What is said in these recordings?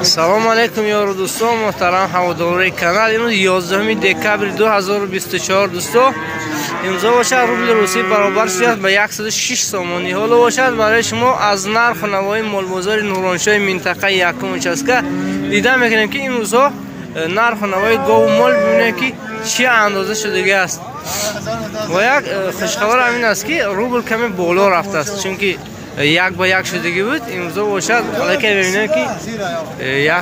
Салом алейкум ёру дӯстон, муҳтарам ҳаводорои канал. Имрӯз 11 декабри 2024 дӯсто. Имрӯза бошад рубли русӣ баробар шудааст ба 106 сомонӣ. Ҳоло бошад барои шумо аз нарху навои молбозори Нуроншоҳи минтақаи якум участка дида мекунем, ки имрӯзҳо нарху навои гову мол бибинем, ки чӣ андоза шудагӣ аст. Ва як хушхабар ҳамин аст, ки рубл каме боло рафтааст, чунки як ба як шудагӣ буд. Имрӯза бошад аллакай мебинем, ки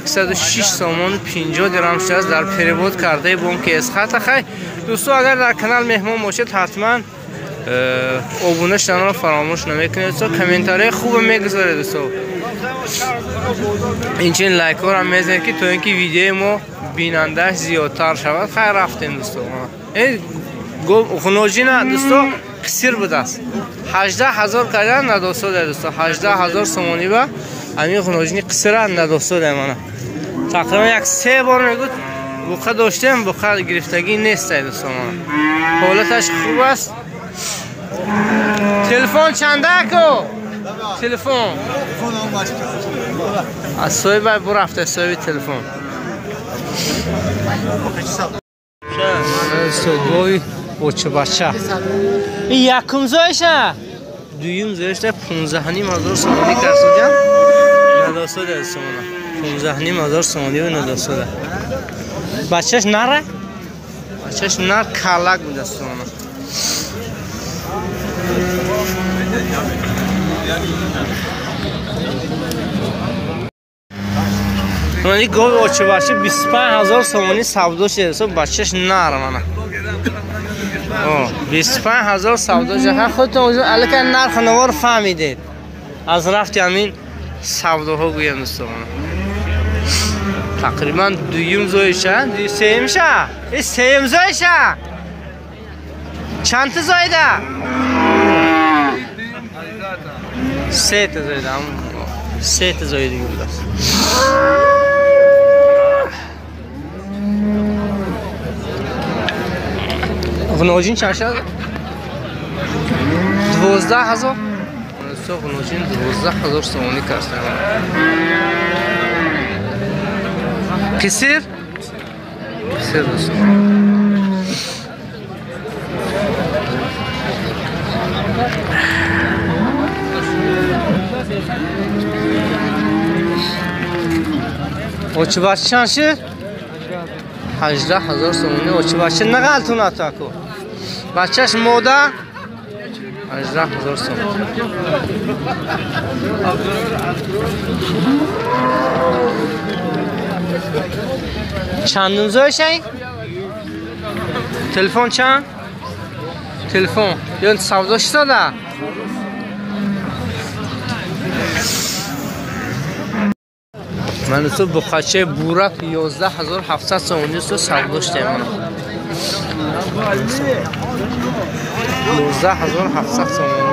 106 сомону 50 дирам шудааст дар перевод кардаи бонки Эсхата. Хай дӯсто, агар дар канал меҳмон бошед, ҳатман обуна шуданро фаромӯш намекунед дӯсто, комментарияи хубе мегузоред дӯсто, инчунин лайкҳоро мезанед, ки то ин ки видеои мо бинандааш зиёдтар шавад. Хай рафтем дӯсто. Ғуноҷина дӯсто қисир будааст, 18 000 кардан надостода дӯсто, 18 000 сомонӣ ба ҳамин ғуноҷини қисира надостода. Мана тақрибан як се бор мегӯд буқа доштем, буқа гирифтагӣ нестай дӯсто. Мана ҳолаташ хуб аст. Телефон чандаку? Телефон аз соҳиба бурафта, соҳиби телефон. Гови очабача ин якум зоиша, дуюм зоиша 15 500 сомонӣ карсудям надосода сомона, 15 500 сомонӣ надосода. Бачаш нара, бачаш нар калак буда сомона. Мани гови очабача 25 000 сомонӣ савдо шуда, бачаш нар мана 25 000 савдо шуда. Худтон аллакай нарху наворо фаҳмидед аз рафти ҳамин савдоҳо гӯям дӯстон. Тақрибан дуюм зоиша, сеюмша, сеюм зоиша. Чандта зоида? Сета зоида, сета зоидагӣ будааст. Ғуноҷин чанд шуд? 12 000. Ғуноҷин 12 000 сомонӣ кастам. Қисир? Қисир дӯстон. Очибачи чанд шуд? 18 000 сомонӣ. Очибачи нағалтунад аку. Бачаш мода 18 000 сомонӣ. Чандум зоишай? Телефон чанд? Телефон ё савдо шистода? Ман дӯсто буқачаи бурак 11 700 сомонӣ дӯсто савдо шудем. 11 700 сомонӣ.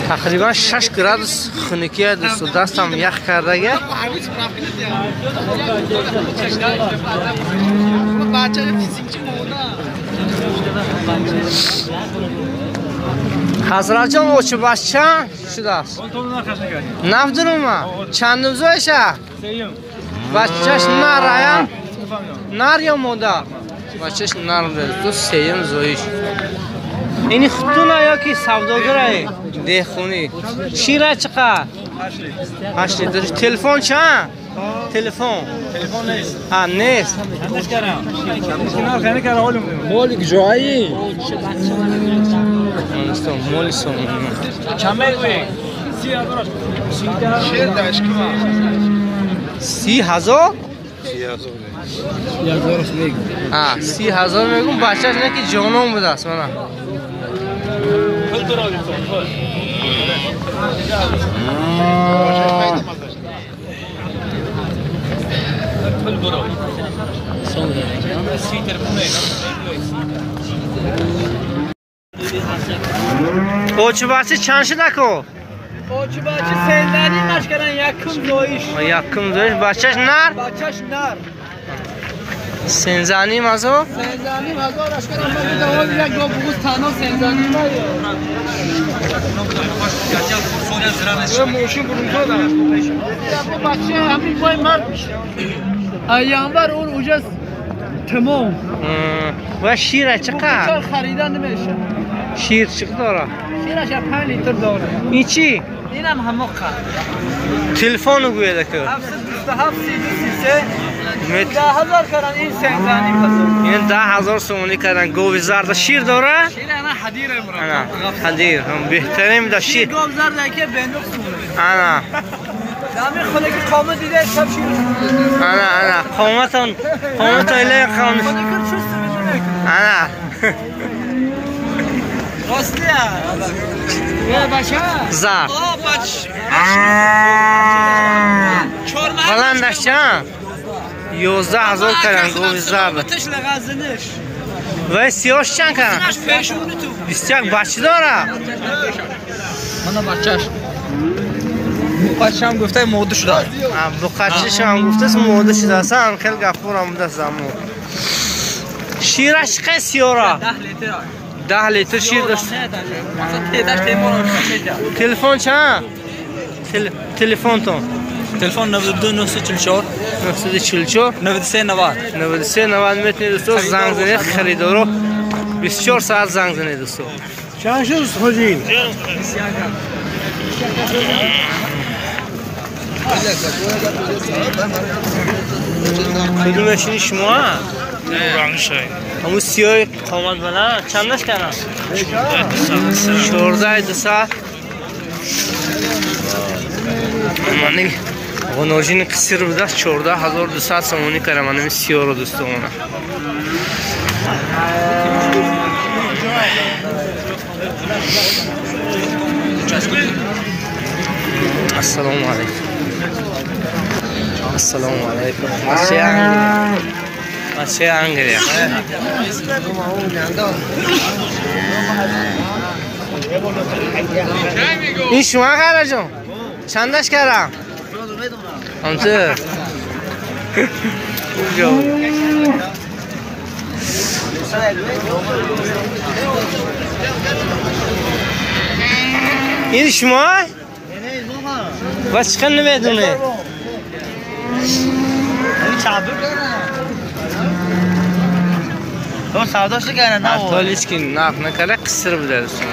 Тақрибан 6 градус хунукия дӯсто, дастам ях кардага. Ҳазратҷон, очибаш чанд шудааст? Нафдурума чандум зоиша? Бачаш нар ая? Нар ё мода? Бачаш нар дӯсто, сеюм зоиш. Ини хутуна ё ки савдогирае? Деҳхунӣ. Шира чӣ қадр? 8 литр. Телефон чанд? Телефон. Телефон нест. А, нест. Моли ҷои? Моли сомонӣ. Чанд мегӯӣ? 30 000? 30 000 мегӯм, бачаш не ки ҷонон будааст мана. Очибачи чанд шудаку? Бача бача 13 маш кардан якум зоиш. Якум зоиш бачаш нар? Бачаш нар. 13 ҳазор? 13 ҳазор аш кардан ба давол як гов бугуз танҳо 13 ма. Бача ҳамин бой мард миша. Январ он уже тамом. Ва шира чақадр? Харида намеша. Шир чӣ дора? Шираш 5 литр дора. Ин чӣ? Инам ҳамоқа. Телефону гӯяд ака. 727 33 10,000 кардан ин 13 ҳазор. Ин 10,000 сомонӣ кардан гови зарда шир дора? Шир ана ҳадир имра. Ана ҳадир беҳтарин да шир. Гов зарда ки бендуқ сомонӣ. Ана. Дами худаки қомат дида шаб шир. Ана ана қоматон қомат иле қом. Ана. Ростия. Бача. Зард. О бач. Баландаш чанд? 11,000 кардан гови зард. Вай сиёш чанд кардан? 21 бача дора? Мана бачаш. Буқачам гуфта мода шудааст. Буқачишам гуфтааст мода шудааст. Ам хел гафур омадааст замон. Шираш чӣ қадр сиёра? 10 литр. 10 литр шир дошт. Телефон чанд? Телефонтон. Телефон 92 944 944 93 90 93 90 метавонед дӯсто занг занед харидоро 24 соат занг занед дӯсто. Чанд шуд ҳоҷӣ? Кудумашини шумо? Ҳамун сиёҳи қомат баланд чандаш кардам? 14,200. Мани ғуножини қисир будааст 14,200 сомонӣ кардам манами сиёҳро дӯстона. Ассалому алайкум. Ассалому алайкум. Бачаи Англия. Бачаи Англия. Ин шума қараҷон? Чандаш кардам? Ҳамту. Ин шума? Ва чӣ хел намедонед? Ҳатто ҳеҷ ки нарх накарда қисир буда дӯстон.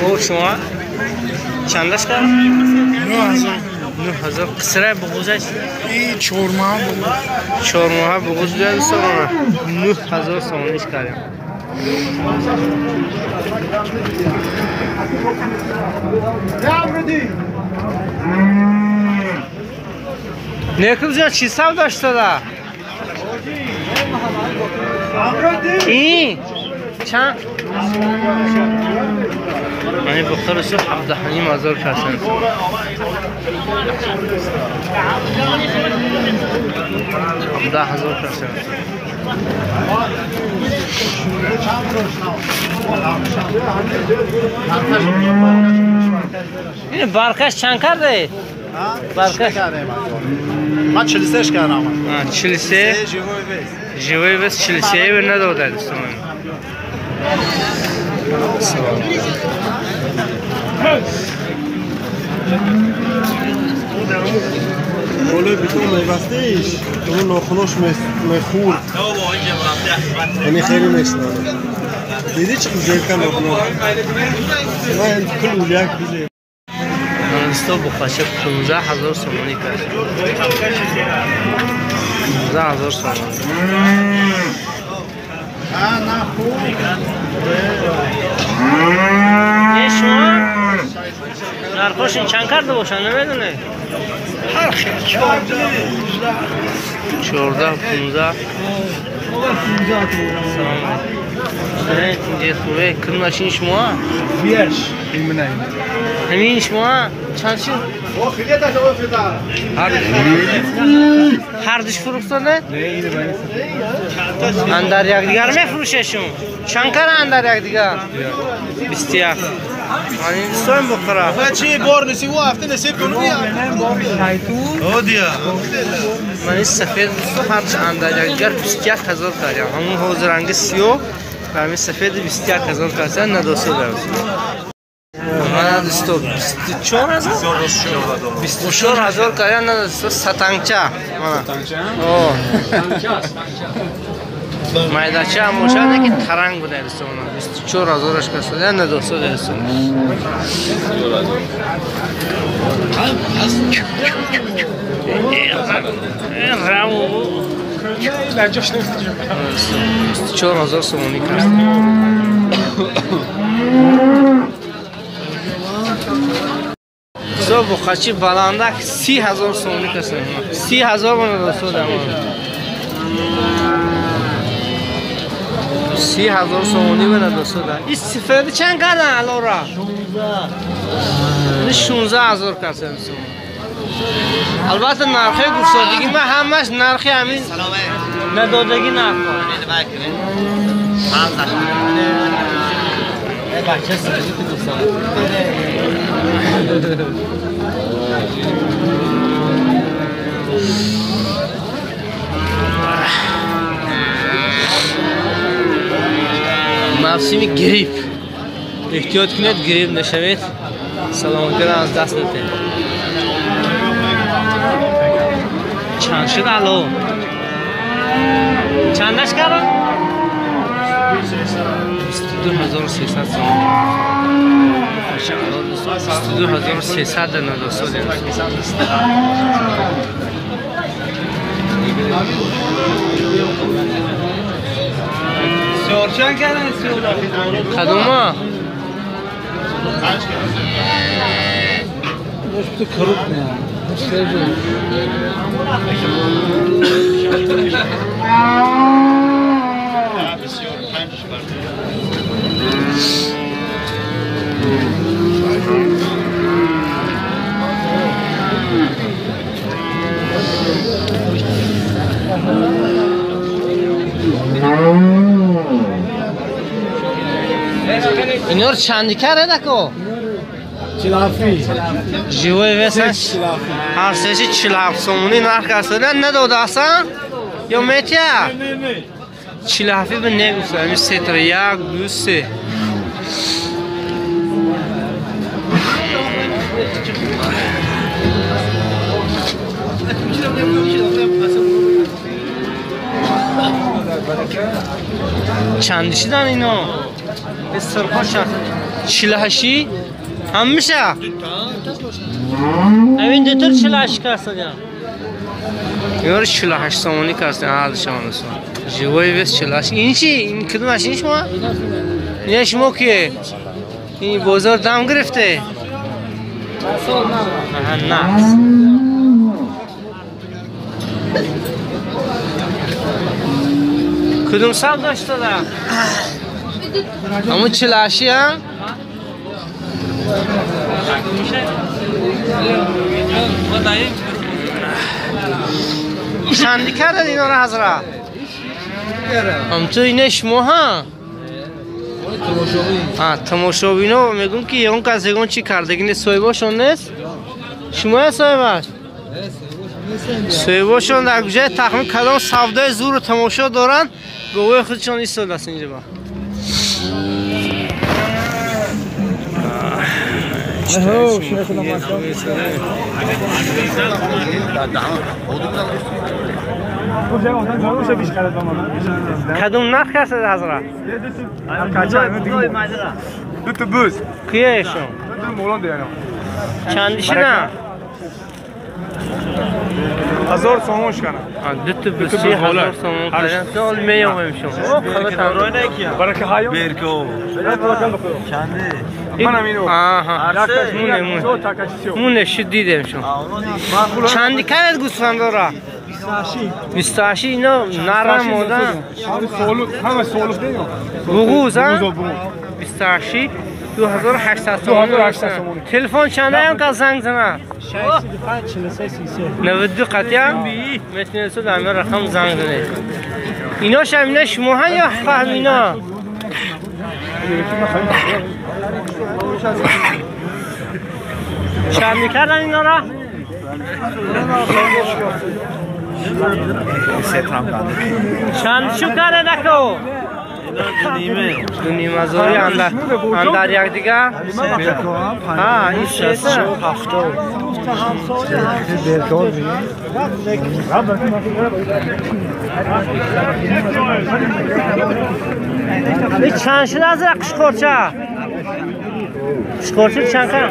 О шума чандаш кард? 9,000. 9,000. Қисирай буғузаш? 4 моҳ буғуз. 4 моҳ буғуз буда дӯстон. 9,000 сомониш кардем. Некум ҷон чӣ савдо шуда? Ин чанд? Мани бухторусу 17,500 касан. 17,000 касан. Ин баркаш чанд кардаед? Баркаш ман 43 кардам. 43 живой вес 43 надода дӯстон. Болои битон мебастиш, он нохунаш мехӯрд. Яъне хеле мешнавад. Дидӣ чӣ зерка нохунаш? Ман кул уляк бизе. Дӯсто бухача 15,000 сомонӣ кард. 15,000 сомонӣ. Не шумо? Нархошин чанд карда бошанд намедонед? Ҳар хел 14, 14, 15. Салом алейкум. Инҷа хубе? Кадом машини шумо? Бияш. Имина. Ҳамин шумо? Чанд шуд? Ҳар душ фурӯхтода? Андар якдигар мефурӯшешум. Чанд кара андар якдигар? 21. Ман ин бухара. Чӣ бор несиб у ҳафта несиб кунӣ? Ман ин сафед ҳар душ андар якдигар 21 ҳазор кардям. Ҳамун ҳозир ранги сиёҳ ва ҳамин сафеди 21 ҳазор кардям, надосодам. Мана дӯсто 24 ҳазор? 24 ҳазор кардям, надосто сатангча. Мана. Майдача ҳам бошад, лекин таранг буда дӯсто. 24 ҳазораш кардям, надосто дӯсто. Раву 24 ҳазор сомонӣ кардам. Буқачи баландак 30 ҳазор сомонӣ кардам. 30 ҳазор мана дӯсто. 30 ҳазор сомонӣ мана дӯсто. Ин сифади чанд кардан алора? 16 ҳазор кардам. Албатта нархи гуфтодагӣ ман ҳамаш нархи ҳамин надодагӣ нархҳо. Мавсими грипп. Эҳтиёт кунед, грипп нашавед. Саломатиро аз даст надиҳед. Чанд шуд ало? Чандаш кардам? 22300 сомонӣ. 22300 надосодем. Кадома? Инор чанди карда ко? 47. Живой весаш ҳар сеши 47 сомонӣ нарх аст. Надодаасан ё метия? 47 ба негуфта. Ами сетра 1 2 3. Чанди шидан ино? Сирхо 48 ҳамаша? Ҳамин дутор 48 кардам. Инор 48 сомонӣ кардам ҳардушон. Живой вес 48. Ин чи? Ин кадомаш ин шумо? Ин шумо ки? Ин бозор дам гирифте? Аҳа, нақс. Кадом саб доштада? Ҳамун 48 ҳам? Чанди кардад инора ҳазрат? Ҳамту ине шумо ҳа? Тамошобино мегӯм ки ягон кас ягон чи кардагӣ нест. Соҳибошон нест? Шумоя соҳибаш? Соҳибошон дар куҷои тахмин кадом савдои зуру тамошо доранд, говои худшон истодааст инҷо. Кадом нарх аст ҳазрат? Ду буз. Кияшон? Чанди шидан? 1000 сомон шикана. Ду буз 1000 сомон кардам. Сол меёвем шумо. Барака ҳаё. Берко. Чанди? Манам ино. Аҳа. Муне. Муне шуд дидем шумо. Чанди кард гӯсфандора? 28 ино нарам мода. Ҳама солуқ, ҳама солуқ деё. Буғуз, а? 28 2800 сомонӣ. Телефон чанда ям ка занг зана? 605 43 33. 92 қатъя метунед дар ҳамин рақам занг занед. Инош ҳамина шумо ҳан ё фаҳмина? Шаб мекардан инора? Чанд шу карда нако? Ду ним ҳазори андар якдигар? Ҳа, ин сета. Чанд шуда аз қушқорча? Қушқорча чанд кан?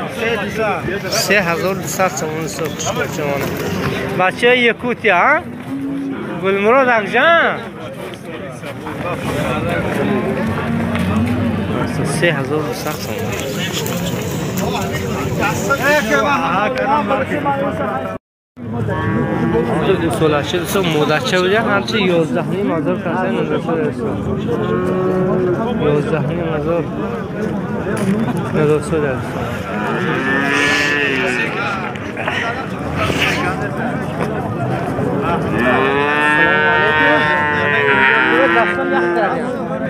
3200 сомон қушқорча мона. Бачаи Якутия, ҳа? Гулмурод акҷан? 3200 сомон. Солачи дӯсто модача буда, ҳамчи 11.5 ҳазор касай надоста дӯсто. 11.5 ҳазор надоста дӯсто.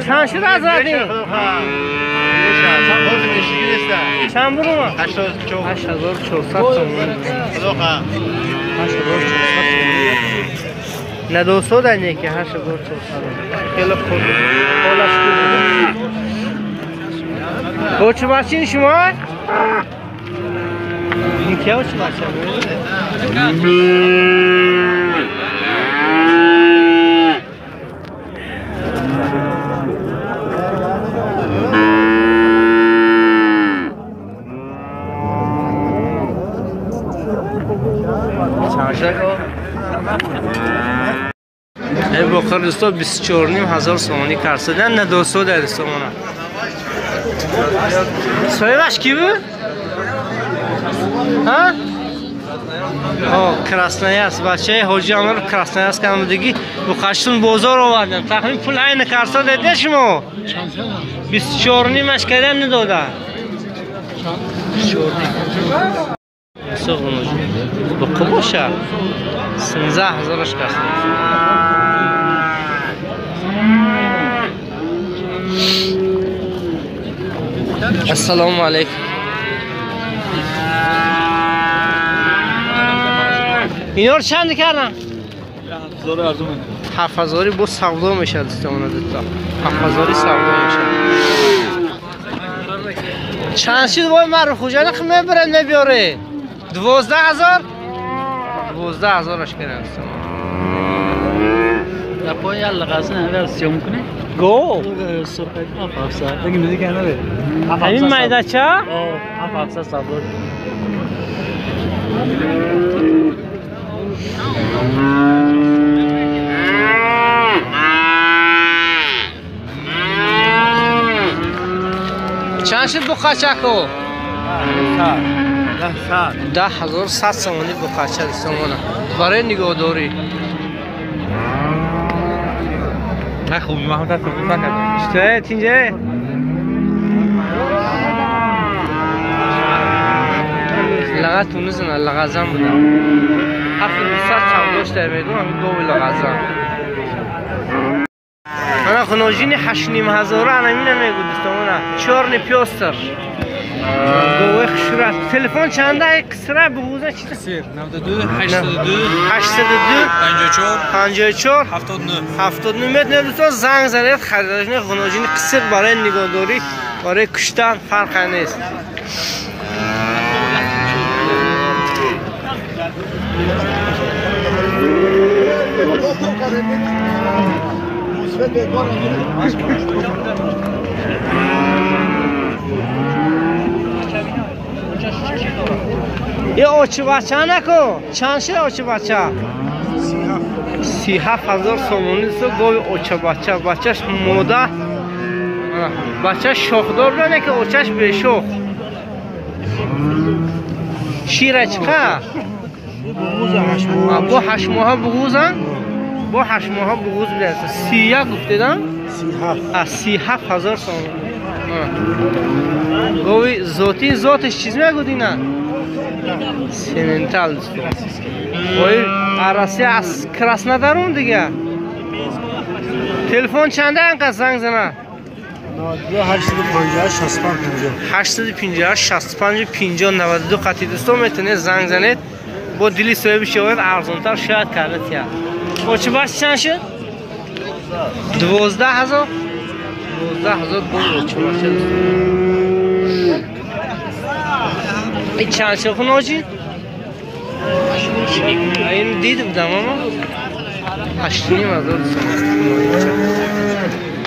Чанд шуд аз радин? Чанд бурума? 8400 сомон. 8400 сомон. Надостода неки 8400. Хеле хуб. Ҳолаш хуб буда. Очи бачин шумо? Ин кия очи бача? Бохир дӯсто 24.5 ҳазор сомонӣ карсадан надоста дӯсто мона. Соҳибаш ки буд? Ҳа? О, Красноярск, бачаи ҳоҷи Амир Красноярск ҳам будагӣ буқаштун бозор овардам. Тахмин пул айна карса деде шумо? 24.5 кардан надода. 24.5. Буқи боша. 16 ҳазораш карса. Ассалому алайкум. Инор чанд кардам? 7000 бо савдо мешавад дӯстона дута. 7000 савдо мешавад. Чанд шуд вой маро хуҷана мебарад мебиёре? 12000? 12000 кардам дӯстона. Laponya lag'asini agar syom kuni. Go. Ҳамин майдача? 700 савдо. Чанд шуд буқачако? 10100 сомонӣ буқача дӯстонмона. Барои нигоҳдорӣ. نه خوبی من هم تصادف نکردم. چطوره تینجه؟ لغت تونس نه لغزم بودم. 7900 سوداش در میدون همین گاو لغزم. انا خنوجینی 8.5 هزار انا میگو دوستان چهار پیاستر. گاو خشرت. تلفن چنده؟ کسره بغوزه چی؟ 92 802 802 54 54 79 79 متر دوستان زنگ زنید خریدارش خنوجینی قصر برای نگهداری برای کشتن فرق نیست. یه آچه بچه نکن چند شد آچه بچه؟ 37000 سومونی است گاو آچه بچه بچهش ماده بچه شاخدار نه که آچهش به شاخ شیره چقدر؟ با 8 ماه بغوزن با 8 ماه بغوز بوده 31 گفتیدم؟ 37 از 37000 سومونی. Гови зоти зотиш чиз мегуд ина? Сементал дӯстон. Ой, Россия аз Краснодарум дига. Телефон чанда анқа занг зана? 858 65 50. 858 65 50 92 қати дӯстон метавонед занг занед. Бо дили соҳиби шояд арзонтар шояд карда тия. Очи баш чанд шуд? 12,000. 12,000 бо очи баш дӯстон. Ин чанд шуд хуноҷи? Ин дидам дамама. 8,500 сомон.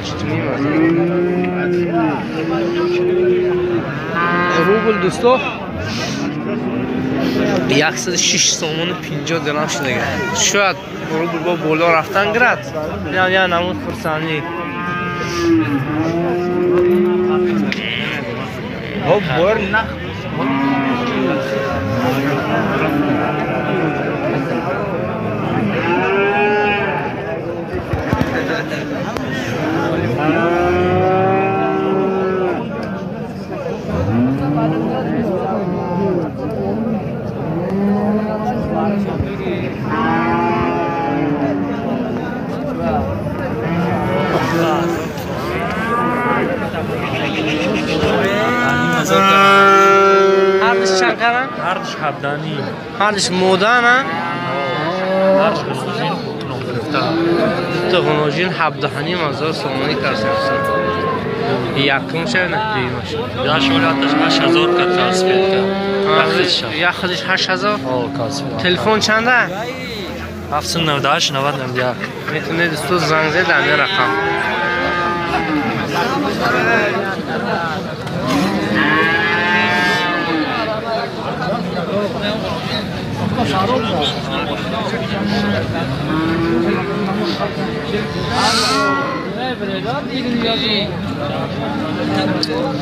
8,500 рубл дӯсто 106 сомону 50 дирам шудага. Шояд рубл бо боло рафтан гирад. Я намуд хурсандӣ. Ҳардуш чанд каран? Ҳардуш ҳабдани. Ҳардуш модана? Ҳардуш ғуножин ногирифта. Дута ғуножин 17,500 сомонӣ карсан. Якум шава на дуюмаш? Я шолаташ 8,000 ка трансфер ка. Яхдиш 8,000? О, трансфер. Телефон чанда? 798 91. Метавонед дӯсто занг занед дар ин рақам.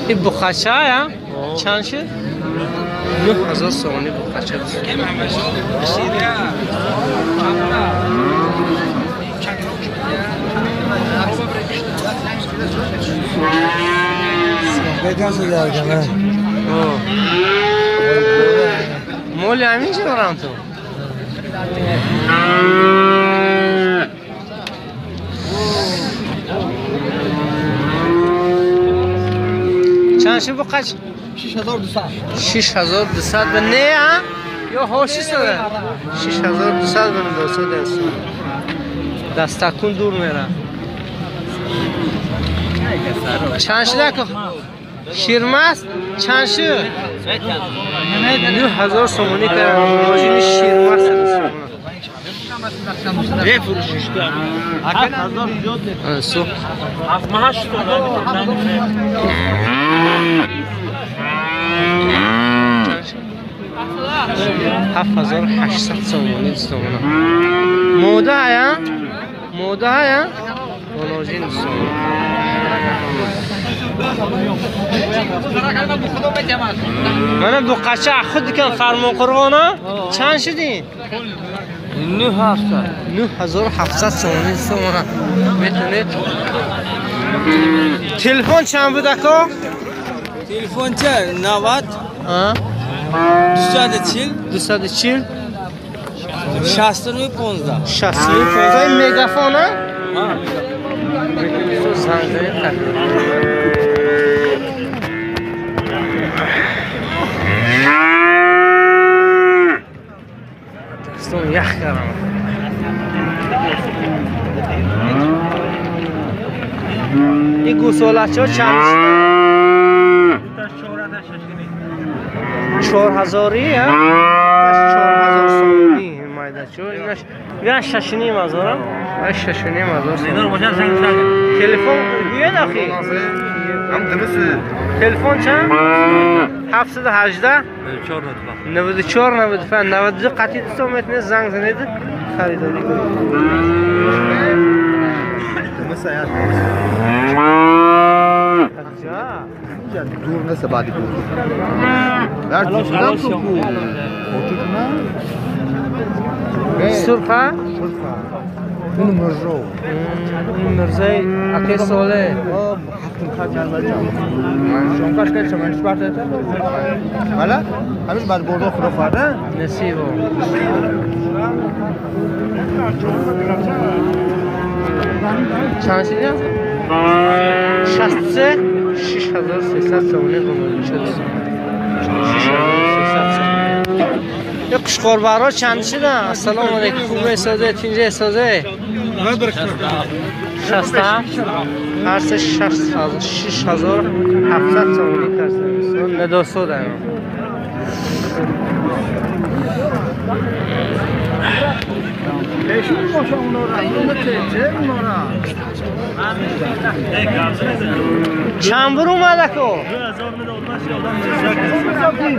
Ин бухача я? Чанд шуд? 9,000 сомонӣ бухача. Моли ҳамин чӣ дорам ту? Чанд шуд бухач? 6200. 6200 به نه ها؟ یا 800؟ 6200 به دست. دستکون دور میره. چند شده که شیرمست؟ چند شد؟ 9000 سومونی کردم. ماشین شیرمست. سو 7800 сомонӣ сомона. Мода ая? Мода ая? Ғуножин сомона. Мана буқача худ кан фармон қурғона чанд шудӣ? 9700. 9700 сомонӣ сомона. Метавонед. Телефон чанд буд ака? Телефон чанд? 90 240 240 69 15 69 15 мегафон а? Дастон ях кардам. Ин гӯсолачаҳо чанд шуд? 4000 а? 4000 сомонӣ майдачо. Инаш я 6,5 ҳазор. Я 6,5 ҳазор. Телефон гӯед ахи? Телефон чанд? 718 94 95 92 қатъи дӯстон метавонед занг занед харидорӣ кунед. دور مثل بعدی بود. در دیدم تو کو. سرخه؟ سرخه. این مرزا این مرزای اکی ساله شانکاش کرد شمانش برده بله هنوز بعد برده خدا فرده نصیب چند شدیم؟ 63 6300 سومونی قماری شد 6300 سومونی. یه قشقاربرها چند شدن؟ السلام علیکم خوبه سازه تینجه سازه 67 هر سه 6700 سومونی کردن نداسو دارم. چند بر اومده که؟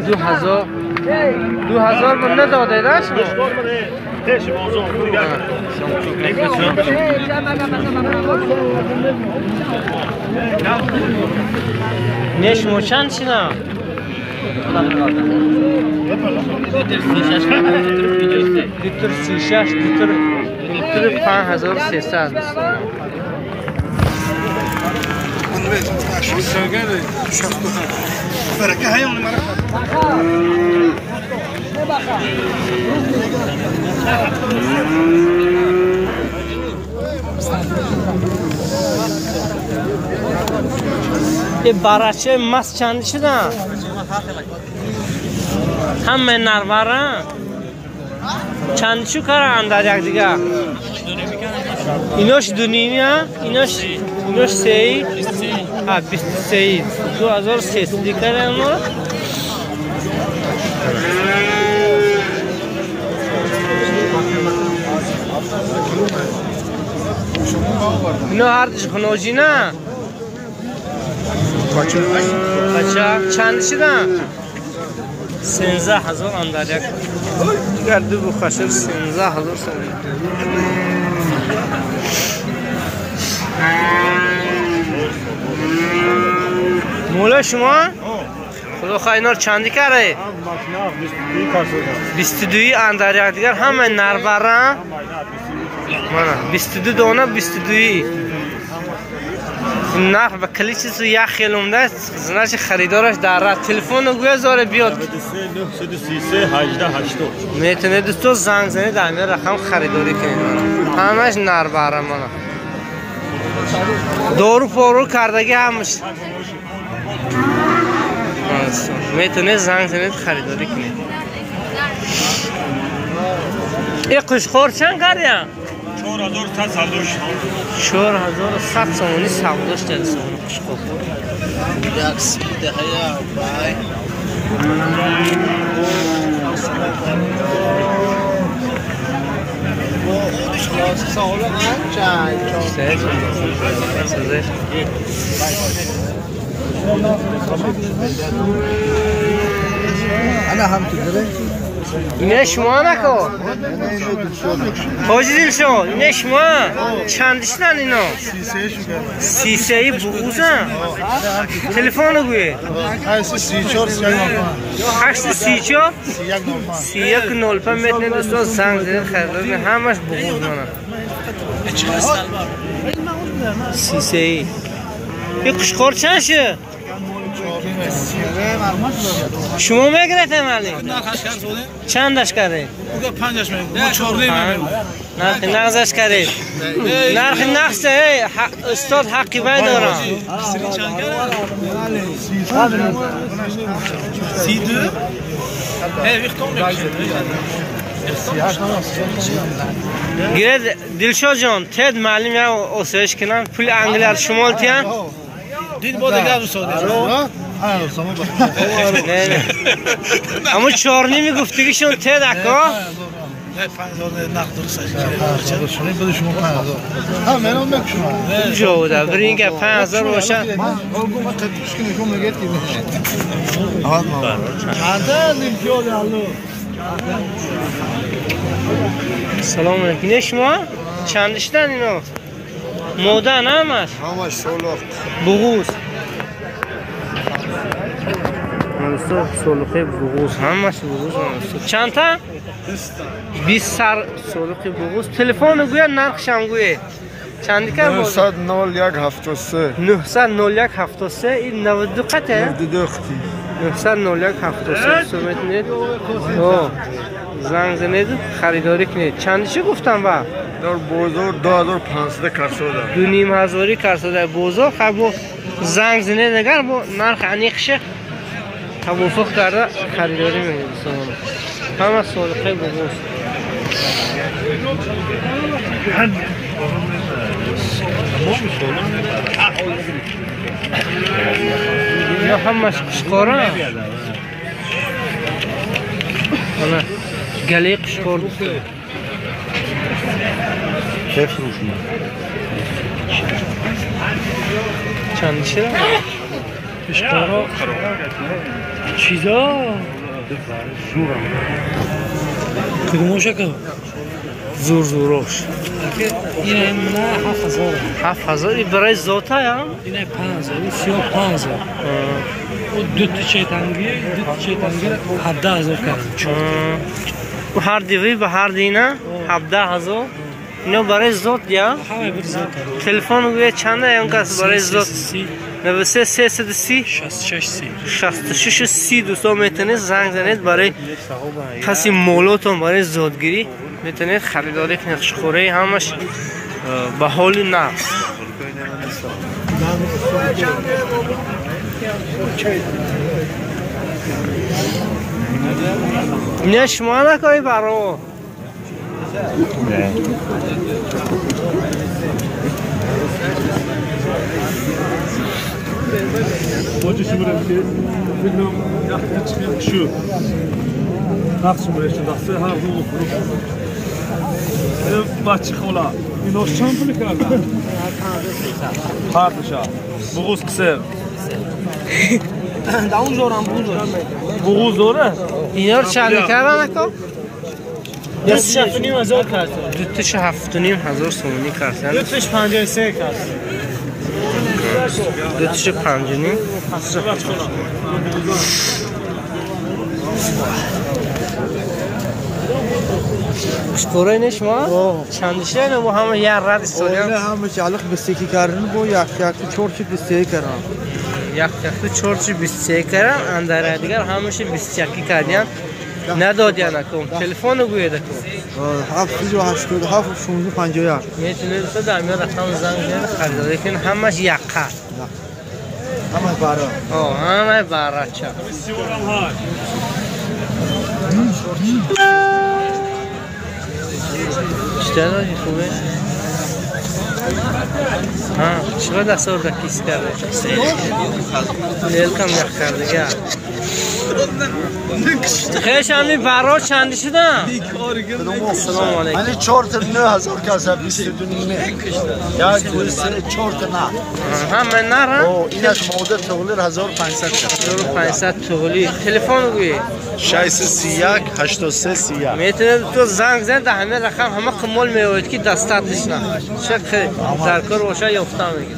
2000 2000 بر نداده داشت؟ نه شما چند شدم؟ دو تر 36 دو تر 5300. یه براچه مست چند شدن؟ همه نروارن چند چو کارن در یک دیگه؟ ایناش دو نیمی ها؟ ایناش سه ها 23 2003 دیگه ما اینا هر دوش خنوجی نه؟ بچه چند شدن؟ 13000 اندر یک دیگر دو بخشر 13000 سومونی. مولا شما؟ خدا خواهی اینا رو چندی کرده؟ 22 اندر یک دیگر همه نربرن 22 دانه 22 نرخ به کلی چیز یک خیلی اومده است زنش خریدارش در راه تلفن رو گویا زاره بیاد 933 18 80 میتونه دوستو زنگ زنی در این رقم خریداری کنید. همش نر بره مانا دارو پارو کردگی همش میتونه زنگ زنید خریداری کنید. ای قشقار چند کردیم؟ 4100 سوداش 4100 سومونی سوداش داره سومونی قشقار. انا هم تو داره اینه شما نکن حاجی دلشاد اینه شما چند شدن اینا؟ 33 بغوزن تلفن رو گویه 834 31 05 میتونید دوستان زنگ زنید خریدار همش بغوز مانه 33 این قشقار چند شه؟ شما میگیرید علی؟ چندش کردید؟ نرخ نقضش کردید. نرخ نقص استاد حقی باید دارم. گیرد دلشاد جان تد معلم یا آسایش کنن پول انگلر شمال تیان دید با دیگر استاد اما چهار نیمی گفتگیشون تد اکا نه 5000 نقد درست جوده بر اینکه 5000 باشه سلام علیکم. اینه شما چند شدن اینا؟ مودن همش؟ همش سولاخ بغوز دوستان سلوخه بغوز همش بغوز. چند تا؟ 20 سر سلوخه بغوز. تلفن گویا نرخش هم گویه چند که 901 73 901 73 این 92 قطعه 92 قطعه 901 73 سومتنید زنگ زنید خریداری کنید. چندشی گفتم با؟ در بازار 2500 کرسوده 2500 کرسوده بازار. خب زنگ زنید اگر با نرخ انیقشه توافق کرده خریداری میکنید. همه سالقه بغوز. اینا همش قشقاره. گله قشقار چند چرا؟ قشقارا چیزا کدوموشه که زور زوروش اینه نه 7000 7000 برای زوتا یا اینه 5000 35000 و دو تا چه تنگی 17000 کردم. و هر دیوی به هر دینه 17000 اینا برای زوت یا تلفن گویا چنده اون کس برای زوت 93 330 66 66 30. دوستا میتونید زنگ زنید برای کسی مولاتون برای زودگیری میتونید خریداری کنید. خوره همش به حال نه. نه شما نکنی برا بچه خولا اینا چند پول کردن؟ هر دوشا بغوز قسم اون زورم بغوز بغوز داره؟ اینا رو چند کردن اکا؟ 2,500 کردن. 2,500 سومونی کردن. 2,53 کردن. 2,55. قشقوره اینه شما؟ چندشه اینه با همه یه رد استادیان؟ اینه همه چالق 21 کردن با یک یک 4 چی 21 کردن. یک یک 4 چی 23 کردن اندر دیگر همش 21 کردن. ندادیان اکم تلفن رو گوید اکم 787 16 51 میتونید تو در میاد رقم زنگ بزنید خریداری کنید. همش یقه همه برا همه برا چه چطور داری خوبه؟ ها چقدر دست آورده کیس کرده؟ لیلکم یخ کرده گه خیش همی برا چندی شدن؟ سلام علیکم. من 4 تا 9000 کسا 22 نه. یک دو سه 4 تا نه. همه نه. این از ماده تغلی 1500 1500 تغلی. تلفن گویی 631 83 31. میتونه تو زنگ زن ده همه رقم همه قمول میوید که دستاتش نه. چه در کار باشه یافته میگه.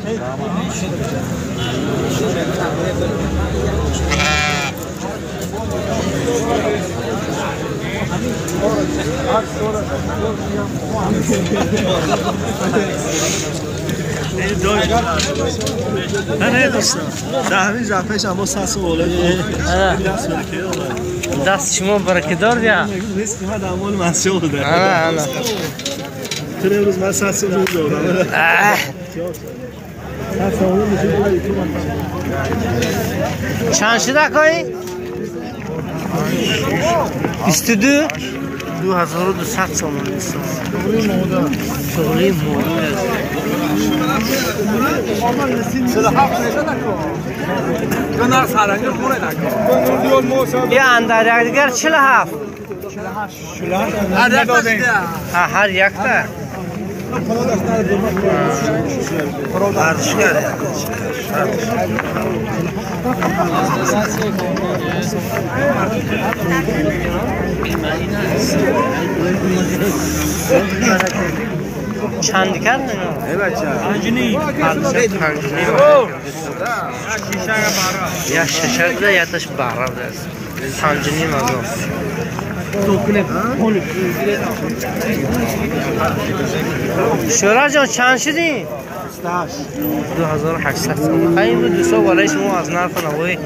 نه دوستان در همین رفش اما سس بالا دست شما برکه دار بیا نیست که من در مال منسیه بوده. آره تو امروز من سس رو دارم. چند شده کایی؟ 22 2200 سومانی است. شغلی مورد است. یه اندر یک دیگر 47 هر یک تا چند کرد نه؟ پنجنی. پنجنی. یا شش بوده یا تاش باره بوده است. 5,5 هزار. شورا جان چند شدی؟ 2800 سوم. خیلی بود دوستا، برای شما از نرخ نوای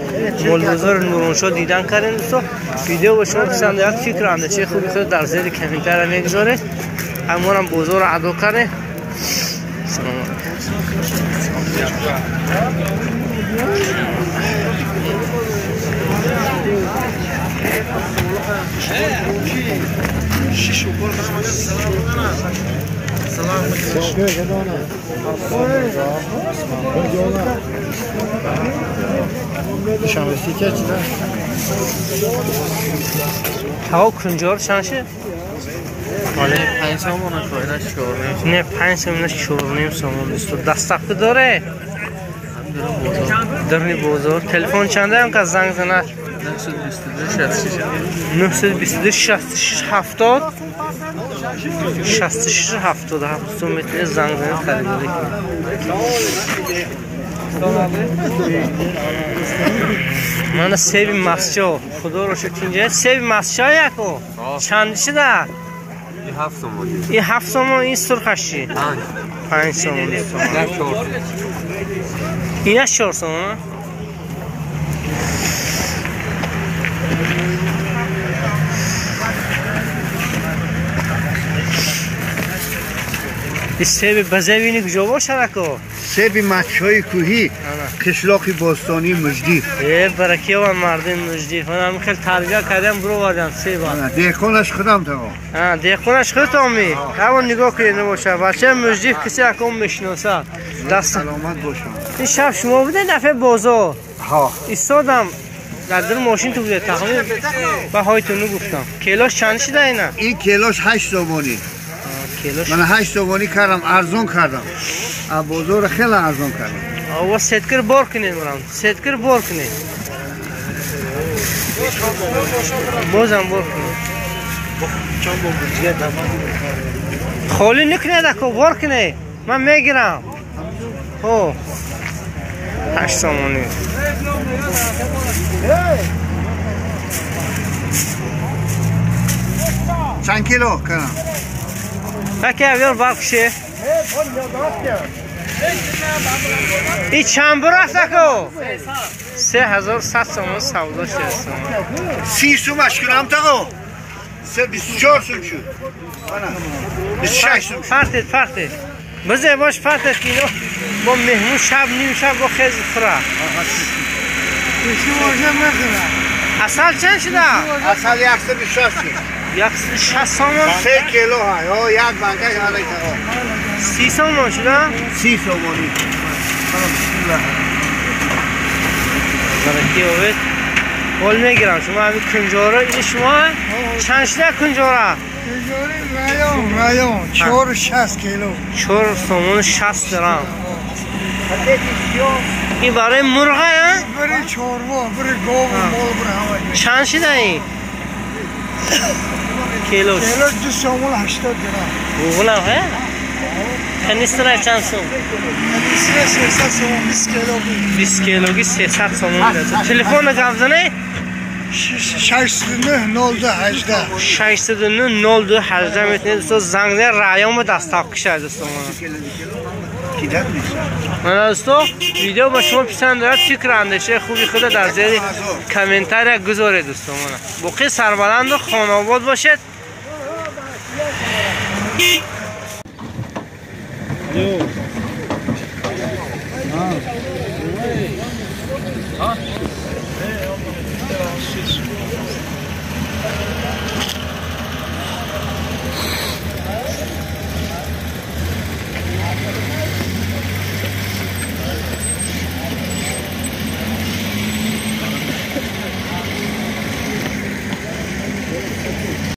مال بازار نورانشاه دیدن کردیم دوستا. ویدیو با شما پسند آید فکر اندیشه خوبی خود در زیر کامنت میگذارید. همونم بازار رو ادا کردیم. سلام علیکم. هوا کنجار چند شد؟ 5 سومون 4.5. نه 5 سومون 4.5 سومون. دوستو دستاپی داره؟ درنی بازار. تلفن چنده هم که زنگ زنه؟ 922 66 922 66 70 66 77. دوستو میتونه زنگ زنه خریداری کنه. من سیب مسجا خدا رو شکر اینجا سیب مسجا یکو چند شده؟ این 7 سومون. این 7 سومون. این سرخش چی؟ 5 سومون. این 4 سومون. این سیب بزوینی کجا باشه اکو؟ سیب مچهای کوهی قشلاق باستانی مجدی. ای برکی و مردم مجدی. من خیلی تربیت کردم برو وردم سیب. دهقانش خودم تمام. دهقانش خودت می. همون نگاه کنید نباشه. بچه مجدی کسی اکو میشناسه. دست سلامت باشم. این شب شما بوده دفعه بازار. ها. ایستادم در در ماشین تو بوده تخمین به هایتون گفتم. کیلاش چند شده اینا؟ این کیلاش 8 سومانی. من 8 سومانی کردم، ارزون کردم. بازار خیلی ارزون کردم. آوا ستکر بار کنید مرام. ستکر بار کنید. بازم بار کنید. خالی نکنید اکو بار کنید. من میگیرم. خب 8 سومانی. چند کیلو کردم؟ بکی بیار برکشه. این چند بر است اکو؟ 3100 سومون سودا شد. 30 سومش کنم تاقو. 24 سوم شد. 26 سوم. فرتت فرتت. بزه باش فرتت که اینو با مهمون شب نیم شب با خیز خوره. اصل چند شده؟ اصل 160 شد. 160 سومون؟ 3 کیلو ها. یک بانکه علی تاقو. 30 سومون شده؟ 30 سومونی. برکی اوید قول میگیرم شما همین کنجاره. این شما چند شده کنجاره؟ کنجاره رایون 4.60 کیلو. 4 سومون 60 درام. این برای مرغه؟ برای چوربا، برای گاو و مال، برای همه. چند شده این؟ کیلوش؟ کیلوش 2 سومون 80 درام. بوغلم ها؟ کنیستره چند سوم؟ کنیستره 300 سومون 20 کیلوگی. 20 کیلوگی 300 سومون. تلفن گپ زنی؟ 609 02 18. 609 02 18 میتونید دوستا زنگ زنید. رایان با دستاپ کشه دوستا. من دوستا ویدیو با شما پسند دارد فکر اندیشه خوبی خود در زیر کامنتار گذارید دوستا. باقی سربلند و خانه آباد باشید.